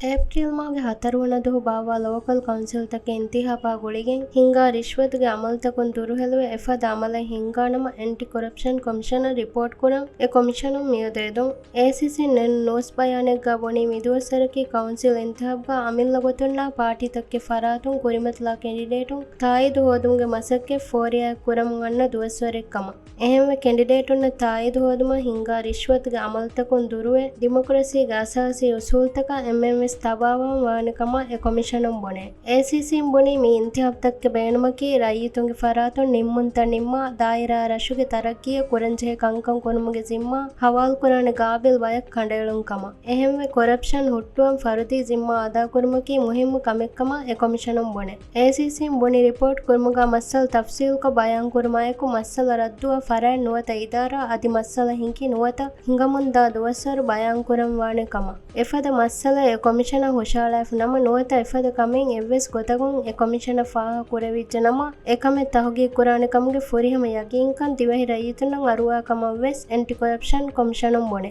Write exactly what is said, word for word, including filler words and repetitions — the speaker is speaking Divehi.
އޭޕްރީލް މާހުގެ ހަތަރު ވަނަ ދުވަހު ބާއްވާ ލޯކަލް ކައުންސިލްތަކެއް އިންތިހާބާ ގުޅިގެން ހިންގާ ރިޝްވަތުގެ އަމަލުތަކުން ދުރުހެލުވެ އެފަދަ އަމަލެއް ހިންގާނަމަ އެންޓި ކޮރަޕްޝަން ކޮމިޝަނަށް ރިޕޯޓް ކުރަން އެ ކޮމިޝަނުން މިއަދު އެދުން. އޭސީސީން ނެން ނޫސް ބަޔާނެއްގާ ބުނީ މިދުވަސްވަރަކީ ކައުންސިލް އިންތިހާބްގާ އަމިއްލަ ގޮތުންނާ ޕާޓީތަކެއް ފަރާތުން ކުރިމަތިލާ ކެނޑިޑޭޓުން ތާއީދު ހޯދުމުގެ މަސައްކަތް ފޯރިޔާ ކުރަމުން އަންނަ ދުވަސްވަރެއް ކަމަށް. އެހެންވެ، ކެނޑިޑޭޓުންނަށް ތާއީދު ހޯދުމަށް ހިންގާ ރިޝްވަތުގެ އަމަލުތަކުން ދުރުވެ، ޑިމޮކްރަސީގެ އަސާސީ އުސޫލްތަކާ އެންމެންވެސް ތަބާވާން ވާނެ ކަމަށް އެ ކޮމިޝަނުން ބުނޭ. އޭސީސީން ބުނީ މި އިންތިހާބްތަކުގެ ބޭނުމަކީ ރައްޔިތުންގެ ފަރާތުން ނިންމުންތައް ނިންމާ، ދާއިރާއާ ރަށުގެ ތަރައްގީއަށް ކުރަންޖެހޭ ކަންކަން ކުރުމުގެ ޒިންމާ ހަވާލުކުރާނެ ގާބިލް ބަޔަކު ކަނޑައެޅުން ކަމަށް. އެހެންވެ، ކޮރަޕްޝަން ހުއްޓުވަން ފަރުދީ ޒިންމާ އަދާކުރުމަކީ މުހިއްމު ކަމެއްކަމަށް އެ ކޮމިޝަނުން ބުނޭ. އޭސީސީން ބުނި ރިޕޯޓް ކުރުމުގާ މައްސަލަ ތަފްސީލްކޮށް ބަޔާންކުރުމާއެކު، މައްސަލަ ރައްދުވާ ފަރާތް ނުވަތަ އިދާރާ އަދި މައްސަލަ ހިނގި ނުވަތަ ހިނގަމުންދާ ދުވަސްވަރު ބަޔާންކުރަން ވާނެ ކަމަށް. އެފަދަ މައްސަލަ އެ ކޮމިޝަނަށް ހުށަހަޅާފަ ނަމަ ނުވަތަ އެފަދަ ކަމެއް އެއްވެސް ގޮތަކުން އެ ކޮމިޝަނަށް ފާހަގަ ކުރެވިއްޖެ ނަމަ، އެކަމެއް ތަހުގީގު ކުރާނެ ކަމުގެ ފުރިހަމަ ޔަގީންކަން ދިވެހި ރައްޔިތުންނަށް އަރުވާ ކަމަށް ވެސް އެންޓި ކޮރަޕްޝަން ކޮމިޝަނުން ބުނޭ.